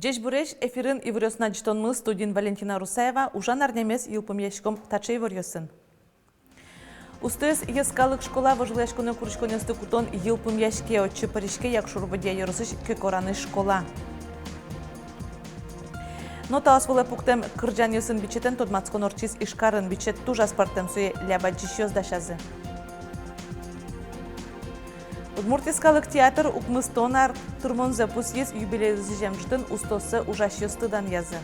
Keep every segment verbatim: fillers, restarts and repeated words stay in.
Ӟечбуресь! Эфирын «Иворъёс» но ӝытонмы, студиын Валентина Русаева. Ужан арнямес йылпумъяськом таӵе иворъёсын. Устоез йӧскалык школа вожвылъяськонэ куриськонъёсты кутон йылпумъяське. Отчы пыриське Якшур-Бӧдья ёросысь Кекоранысь школа. Но таос вылэ пуктэм кырӟанъёсын бичетэн тодматскон ортчиз Ижкарын. Бичет туж аспӧртэм, сое ляб адӟисьёс дасязы. Удмурт йӧскалык театр укмыстон ар тырмонзэ пусйиз. Юбилейлы сӥзем ӝытын устоосыз ужасьёсты данъязы.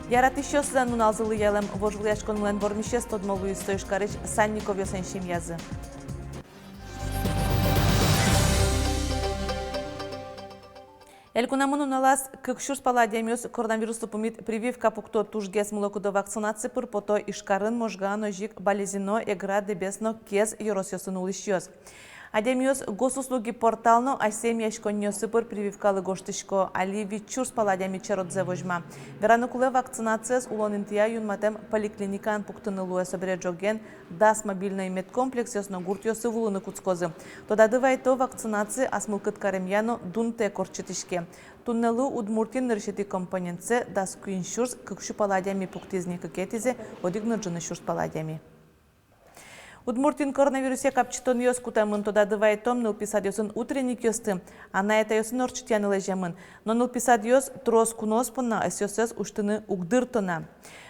Яратӥсьёслэн нуналзылы ялэм вожвылъяськонлэн вормисез тодмо луиз. Со Ижкарысь Санниковъёслэн семьязы. Элькунамы нуналаз кык сюрс пала адямиос коронавируслы пумит прививка пукто. Тужгес мылокыдо вакцинаци пыр пото Ижкарын, Можгаын, озьы ик Балезино, Эгра, Дэбес но Кез ёросъёсын улӥсьёс. Адямиос госуслуги портал но асьсэ эмъяськонниосы пыр прививкалы гожтӥсько. Али вить сюрс пала адями черодзэ возьма. Вераны кулэ, вакцинациез улон интыя юнматэм поликлиникаын пуктыны луэ. Собере ӝоген дас мобильной медкомплексъёс но гуртъёсы вуылыны кутскозы. Тодады вайто, вакцинаци ас мылкыд каремъя но дунтэк ортчытӥське. Туннэлы Удмуртиын нырысетӥ компонентсэ, дас куинь сюрс кык сю пала адями, пуктӥз ни кыкетӥзэ, одӥг но ӝыны сюрс пала адями. Удмуртиын коронавирусъя капчитонъёс кутэмын. Тодады вайто, нылпи садъёсын утренникъёсты анай-атайёсын ортчытъяны лэземын. Но нылпи садъёс трос куноос понна ӧсъёссэс усьтыны уг дырто на.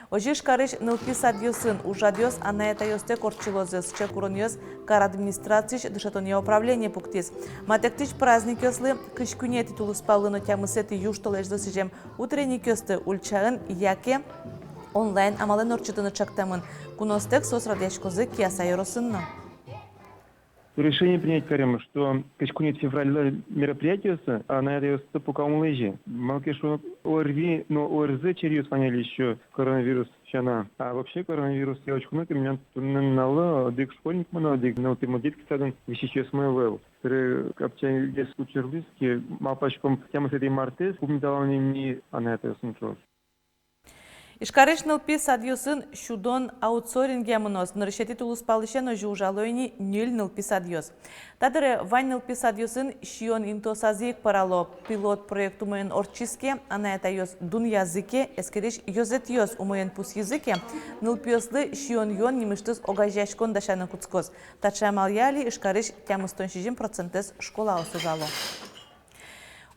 Озьы Ижкарысь нылпи садъёсын ужрадъёс анай-атайёстэк ортчылозы. Сыӵе куронъёс кар администрациысь дышетонъя управление пуктӥз. Матэктӥсь праздникъёслы, кызь куинетӥ тулыспаллы но тямысэтӥ южтолэзьлы сӥзем утренникъёсты ульчаын яке онлайн амалэн ортчытыны чектэмын. Куноостэк соос радъяськозы Кияса ёросын но. Решение принять каремын, что кызь куинетӥ февральлы мероприятиосы анай-атайёсты пока ум лэзе. Малы ке шуоно, ОРВИ но ОРЗ черъёс вань али ещё коронавирус сяна. А вообще коронавирусъя учконо ке, милям туннэ нуналлы одӥг школьникмы но, одӥг нылпимы детский садын висисьёсмы ӧвӧл. Собере капчигес учыр луиз ке, малпаськом, тямысэтӥ мартэз пумиталом ини анай-атайёсын ӵош. Ижкарысь нылпи садъёсын сюдон аутсорсингъя мыноз. Нырысетӥ тулыспалысен озьы ужало ини ньыль нылпи садъёс. Та дыре вань нылпи садъёсын сиён интыосазы ик пӧрало. Пилот проект умоен ортчиз ке, анай-атайёс дунъязы ке, эскерись ёзэтъёс умоен пусйизы ке, нылпиослы «Сиён-юон» нимысьтыз огазеяськон дасяны кутскоз. Таӵе амалъя али Ижкарысь тямыстон сизьым процентэз школаос ужало.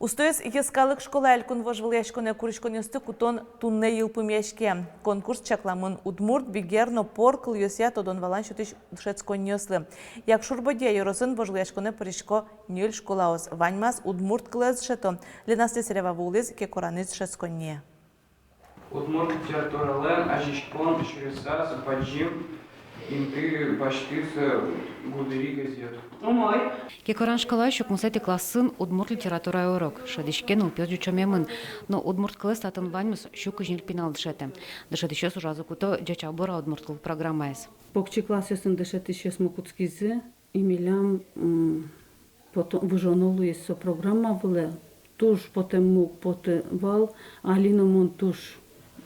Устоез йӧскалык школа элькун вожвылъяськонэ куриськонъёсты кутон туннэ йылпумъяське. Конкурс чакламын удмурт, бигер но пор кылъёсъя тодон-валан сётӥсь дышетсконниослы. Якшур-Бӧдья ёросын вожвылъяськонэ пырисько ньыль школаос. Ваньмаз удмурт кылэз дышето. Лена Слесарева вуылӥз Кекоранысь дышетсконние. Удмурт литературалэн азинскон сюресаз бадӟым инты басьтӥз «Гудыри» газет. Умой. Кекоран школаысь укмысэтӥ классын удмурт литературая урок. Шӧдӥське, нылпиос ӟучомемын. Но удмурт кылэз татын ваньмыз сю кызь ньыль пинал дышетэ. Дышетӥсьёс ужазы куто «Ӟеч-а, бур-а, удмурт кыл» программаез. Покчи классъёсын дышетӥсьёсмы кутскизы. И милям, м, пото-, выжоно луиз со программа вылэ. Туж потэм муг потэ вал, али но мон туж,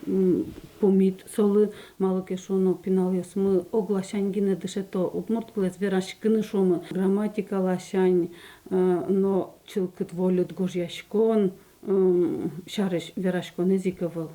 м, пумит солы, малы ке шуоно, пиналъёсмы огласянь гинэ дышето удмурт кылэз, вераськыны, шуомы, грамматика ласянь, э, но чылкыт вольыт гожъяськон, м, сярысь вераськонэз ик ӧвӧл.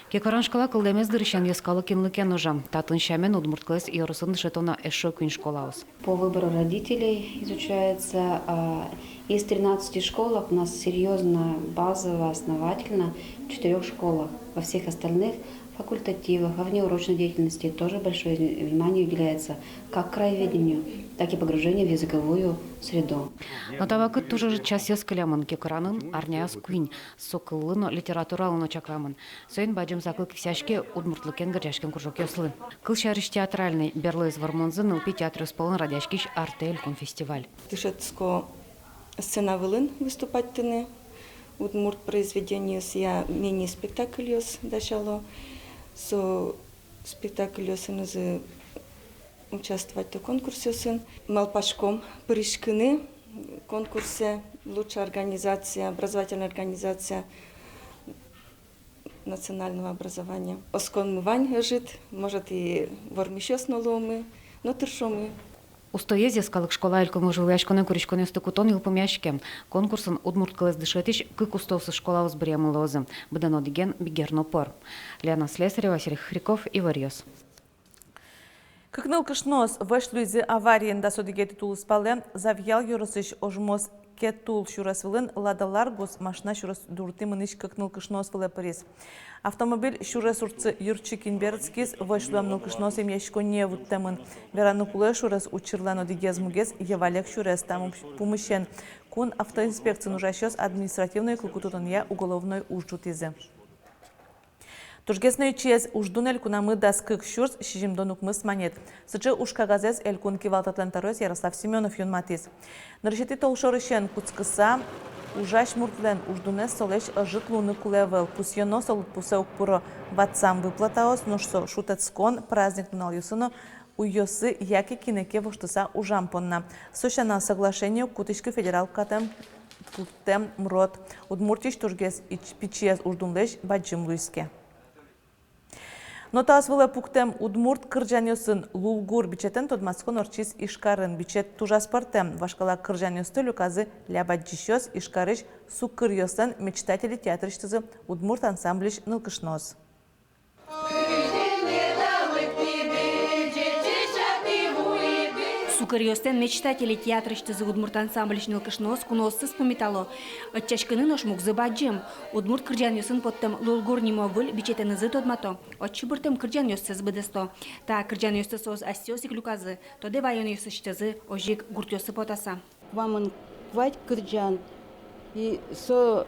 Кекоран школа кылдэмез дырысен йӧскалык инлыкен ужа. Татын сямен удмурт кылэз ёросын дышето на эшшо куинь школаос. По выбору родителей изучается, а из тринадцати школах у нас серьёзно, базово, основательно в четырёх школах. Во всех остальных факультативах, во внеурочной деятельности тоже большое внимание уделяется как краеведению, так и погружению в языковую среду. Но та вакыт туж ӧжыт часъёс кылемын. Кекоранын арняяз куинь, со кыллы но, литературалы но чакламын. Соин бадӟым саклык висъяське удмуртлыкен герӟаськем кружокъёслы. Кылсярысь, театральной берлоез вормонзы нылпи театръёс пӧлын радъяськись «Артэ» элькун фестиваль. Дышетско сцена вылын выступатьтыны, удмурт произведениосъя мини-спектакльёс дасяло. Со спектакльёсынызы участвоватьто конкурсъёсын. Малпаськом пыриськыны конкурсэ «Лучшая организация, образовательная организация национального образования». Осконмы вань ӧжыт, может, и вормисьёс но луомы, но тыршомы. «Устоез» йӧскалык школа элькун вожвылъяськонэ куриськонъёсты кутон йылпумъяське. Конкурсын удмурт кылэз дышетӥсь кык устоосыз школаос быръемын луозы. Быдэн одӥген Бигер но Пор. Лена Слесарева, Сергей Хряков, «Иворъёс». Кык нылкышноос вӧсь луизы авариын. Дас одӥгетӥ тулыспалэ Завьял ёросысь Ожмос Кетул сюрес вылын «Лада Ларгус» машина сюрес дуртӥ мынӥсь кык нылкышноос вылэ пыриз. Автомобиль сюрес урдсы йырчи кин берытскиз, вӧсь луэм нылкышноос эмъяськонние вуттэмын. Вераны кулэ, сюрес учырлэн одӥгез мугез йӧвалег сюрес. Та пумысен кун автоинспекциын ужасьёс административной кыл кутытонъя уголовной уж ӝутӥзы. Тужгес но ичиез уждун элькунамы дас кык сюрс сизьымдон укмыс манет. Сыӵе уж кагазэз элькун кивалтэтлэн тӧроез Ярослав Семёнов юнматӥз. Нырысетӥ толшорысен кутскыса, ужась муртлэн уждунэз солэсь ӧжыт луыны кулэ ӧвӧл. Пусъёно, со лыдпусэ уг пыро ватсам выплатаос, нош со шутэтскон, праздник нуналъёсы но уйёсы яке кинэ ке воштыса ужам понна. Со сяна, соглашение кутӥське федерал катэм пуктэм МРОТ. Удмуртиысь тужгес ич-, пичиез уждунлэсь бадӟым луиз ке. Нотаос вылэ пуктэм удмурт кырӟанъёсын «Лулгур» бичетэн тодматскон ортчиз Ижкарын. Бичет туж аспӧртэм. Вашкала кырӟанъёсты люказы ляб адӟисьёс, Ижкарысь Сукыръёслэн «Мечтатели» театрысьтызы удмурт ансамбльысь нылкышноос. Сукыръёслэн «Мечтатели» театрысьтызы удмурт ансамбльысь нылкышноос куноосыз пумитало. Ӧтчаськыны нош мугзы бадӟым. Удмурт кырӟанъёсын поттэм «Лулгур» нимо выль бичетэнызы тодмато, отчы быртэм кырӟанъёссэс быдэсто. Та кырӟанъёсты соос асьсэос ик люказы, тодэ ваёнъёсысьтызы, озьы ик гуртъёсы потаса. Куамын куать кырӟан. И со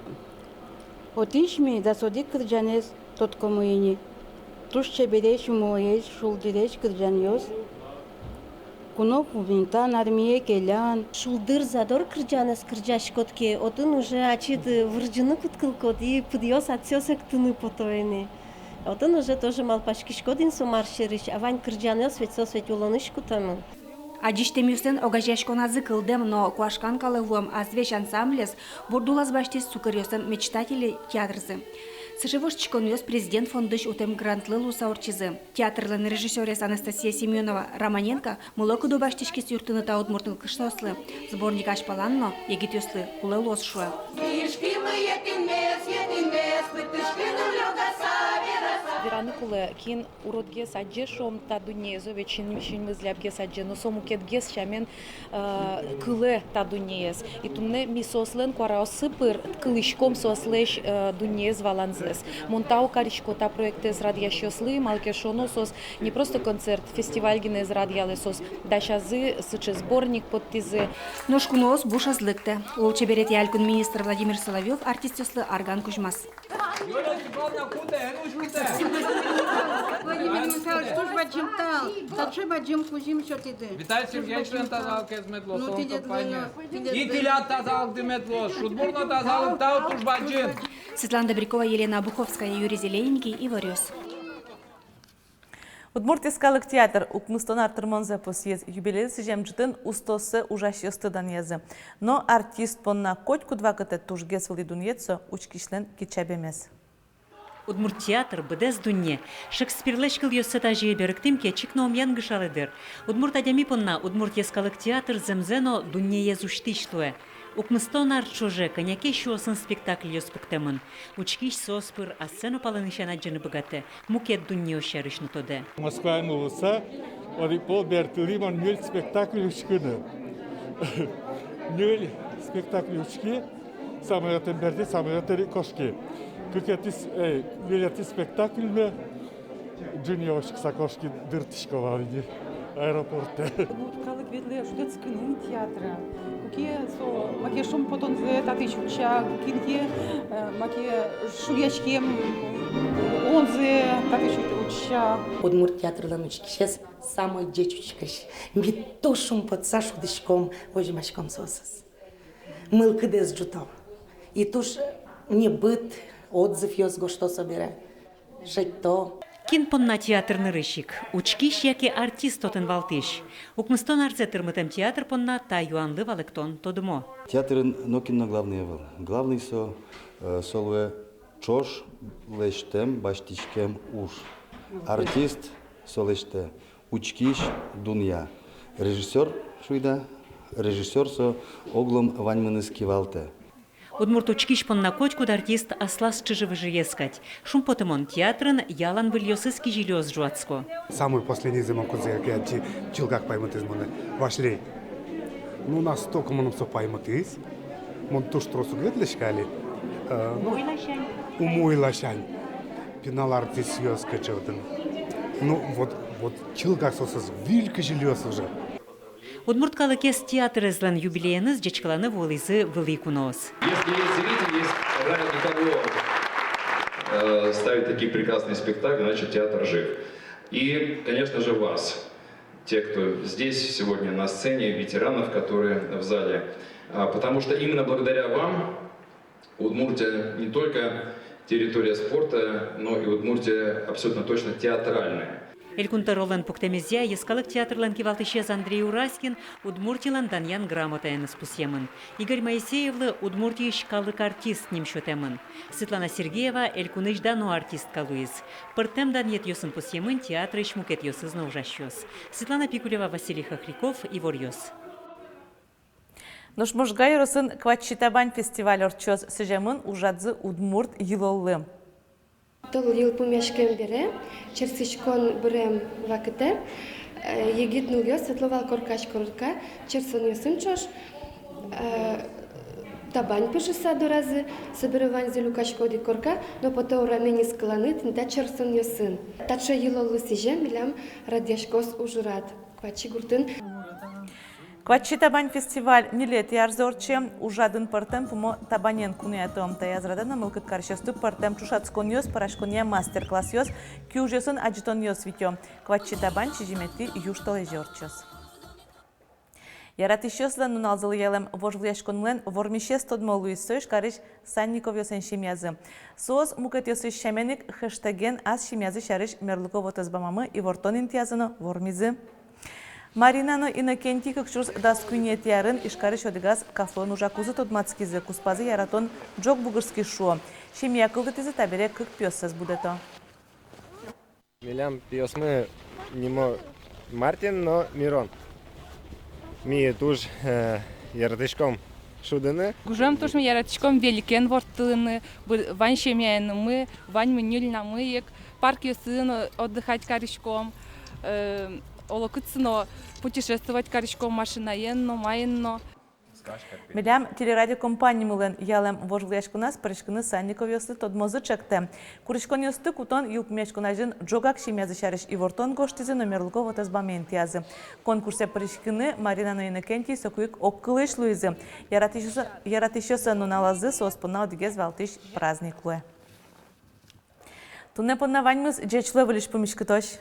отысь ми дас одӥг кырӟанэз тодӥськомы ини. Туж чебересь, умоесь, шулдыресь кырӟанъёс. Куно кументан, армие келян. Шулдыр, задор кырӟанэз кырӟаськод ке, отын уже ачид вырӟыны кутскылӥськод, и пыдъёс асьсэос эктыны пото ини. Отын уже тоже малпаськиськод ини, со мар сярысь, а вань кырӟанъёс ведь, соос ведь улонысь кутэмын. Адӟисьтэмъёслэн огазеяськоназы кылдэм но куашкан калэ вуэм «Азвесь» ансамблез бурдулаз басьтӥз Сукыръёслэн «Мечтатели» театрзы. Сыӵе воштӥськонъёс Президент фондысь утэм грантлы луыса ортчизы. Театрлэн режиссёрез Анастасия Семёнова-Романенко мылокыдо басьтӥськиз юрттыны та удмурт нылкышноослы. Сборник азьпалан но егитъёслы кулэ луоз, шуэ. Вераны кулэ, кин уродгес адӟе, шуом, та дуннеез, ведь син-, синмыз лябгес адӟе, но со мукетгес сямен, э, кылэ та дуннеез. И туннэ ми соослэн куараоссы пыр кылӥськом соослэсь, э, дуннеез валанзэс. Мон тау карисько та проектэз радъясьёслы, малы ке шуоно, соос не просто концерт, фестиваль гинэ ӧз радъялэ, соос дасязы, сыӵе сборник поттӥзы. Нош куноос буш ӧз лыктэ. Лулчеберетъя элькун министр Владимир Соловьёв артистъёслы арган кузьмаз. Юлия Степановна, кутэ, эн уж луэ. Владимир Михайлович, туж бадӟым тау. Таӵе бадӟым кузьым сётӥды. Виталий Сергеевичлэн тазалыкез мед луоз, ну, солэн тӥледлы компания. И тӥляд тазалыкды мед луоз, шудбур но тазалык, тау туж бадӟым. Светлана Добрякова, Елена Обуховская, Юрий Зелененький, «Иворъёс». Удмурт йӧскалык театр укмыстон ар тырмонзэ пусйиз. Юбилейлы сӥзем ӝытын устооссэ ужасьёсты данъязы. Но артист понна котькуд вакытэ тужгес вылӥ дунъет со учкисьлэн кичабемез. Удмурт театр — быдэс дунне. Шекспирлэсь кылъёссэ тазьы берыктӥм ке, чик но ум янгышалэ дыр. Удмурт адями понна удмурт йӧскалык театр зэмзэ но дуннеез усьтӥсь луэ. Укмыстон ар ӵоже кӧня ке сюосын спектакльёс пуктэмын. Учкись соос пыр ассэ но палэнысен адӟыны быгатэ, мукет дуннеос сярысь но тодэ. Москваын улыса, одӥг пол бертылӥ мон ньыль спектакль учкыны. Ньыль спектакль учки, самолётэн бертӥ, самолёт ӧрик кошки. Кыкетӥ с-, эй, ньылетӥ спектакльме ӝыны учкыса кошки, дыртӥсько вал ини аэропортэ. Удмурт калык ветлэ шутэтскыны театрэ. Куке со маке шумпотонзэ татысь утча, кин ке, э, маке шугъяськем улонзэ татысь утча. Удмурт театрлэн учкисез самой ӟеч учкись. Ми туж шумпотыса шудӥськом, возьмаськом соосыз. Мылкыдэз ӝуто. И туж небыт отзывъёс гожто собере. Шедьто. Кин понна театр нырысь ик? Учкись яке артист отын валтӥсь? Укмыстон арзэ тырмытэм театр понна та юанлы валэктон тодмо. Театрын нокин но главный ӧвӧл. Главный со, э, со луэ ӵош лэсьтэм, басьтӥськем уж. Артист со лэсьтэ, учкись дунъя. Режиссёр Шуида, режиссёр со оглом ваньмыныз кивалтэ. Удмурт учкись понна котькуд артист аслаз чыжы-выжыез кадь. Шумпотымон театрын ялан выльёсыз кизилиос ӝуатско. Самой последнизэ мон кудзэ ке адӟи, чылкак паймытӥз монэ Василий. Ну, настолько мыным со паймытӥз. Мон туж трос уг ветлӥськы али. Э, ну, умой ласянь. Умой ласянь. Пинал артистъёс кыӵе отын. Ну, вот, вот чылкак соосыз выль кизилиос уже. Удмурт калыкез театрезлэн юбилееныз ӟечкыланы вуылӥзы вылӥ куноос. Если есть зритель, есть ради кого, э, ставить такие прекрасные спектакли, значит, театр жив. И, конечно же, вас, те, кто здесь сегодня на сцене, ветеранов, которые в зале. А, потому что именно благодаря вам Удмуртия не только территория спорта, но и Удмуртия абсолютно точно театральная. Элькун тӧролэн пуктэмезъя, йӧскалык театрлэн кивалтӥсез Андрей Ураськин Удмуртилэн данъян грамотаеныз пусъемын. Игорь Моисеевлы Удмуртиысь калык артист ним сётэмын. Светлана Сергеева элькунысь дано артистка луиз. Пӧртэм данъетъёсын пусъемын театрысь мукетъёсыз но ужасьёс. Светлана Пикулева, Василий Хохряков, «Иворъёс». Нош Можга ёросын «Кватчи табань» фестиваль ортчоз. Сӥземын ужрадзы удмурт йылоллы. Тол йылпумъяськем бере, черсӥськон бырем вакытэ, э, егит нылъёс ветло вал коркась корка черсонъёсын ӵош, э, табань пыжыса доразы, собере ваньзы люкасько одӥг корка но потэ ураме нискыланы тӥни та черсонъёсын. Таӵе йылоллы сӥзем милям радъяськоз ужрад Кватчи гуртын. «Кватчи табань» фестиваль ньылетӥ арзэ ортче. Ужрадын пӧртэм пумо табанен куноятом. Таяз радэ но мылкыд карисьёсты пӧртэм ӵошатсконъёс, пӧраськонъя мастер-классъёс, киужъёсын адӟытонъёс витё. «Кватчи табань» сизьыметӥ южтолэзе ортчоз. Яратӥсьёслэн нуналзылы ялэм вожвылъяськонлэн вормисез тодмо луиз со Ижкарысь Санниковъёслэн семьязы. Соос мукетъёсысь сямен ик хэштеген ас семьязы сярысь мерлыко вотэс бамамы ивортон интыязы но вормизы. Марина но Иннокентий кык сюрс дас куинетӥ арын Ижкарысь одӥгаз кафеын ужакузы тодматскизы. Куспазы яратон ӝог бугырскиз шуо. Семья кылдытӥзы, табере кык пиоссэс будэто. Милям пиосмы нимо Мартин но Мирон. Ми туж, э, яратӥськом шудыны. Гужем туж ми яратӥськом великен ворттылыны, бы-, вань семьяенымы, ваньмы ньыльнамы ик, паркъёсы но отдыхать кариськом, э, олокытсы но путешествовать кариськом машинаен но, маин но. Милям телерадиокомпанимылэн ялэм вожвылъяськоназ пыриськыны Санниковъёслы тодмозы ӵектэ. Куриськонъёсты кутон йылпумъяськон азьын ӝогак семьязы сярысь ивортон гожтӥзы но мерлыко вотэс бамме интыязы. Конкурсэ пыриськыны Марина но Иннокентий соку ик огкылысь луизы. Яратӥсьёс-, яратӥсьёслэн нуналазы соос понна одӥгез валтӥсь праздник луэ. Туннэ понна ваньмыз. Ӟеч луэ, выльысь пумиськытозь.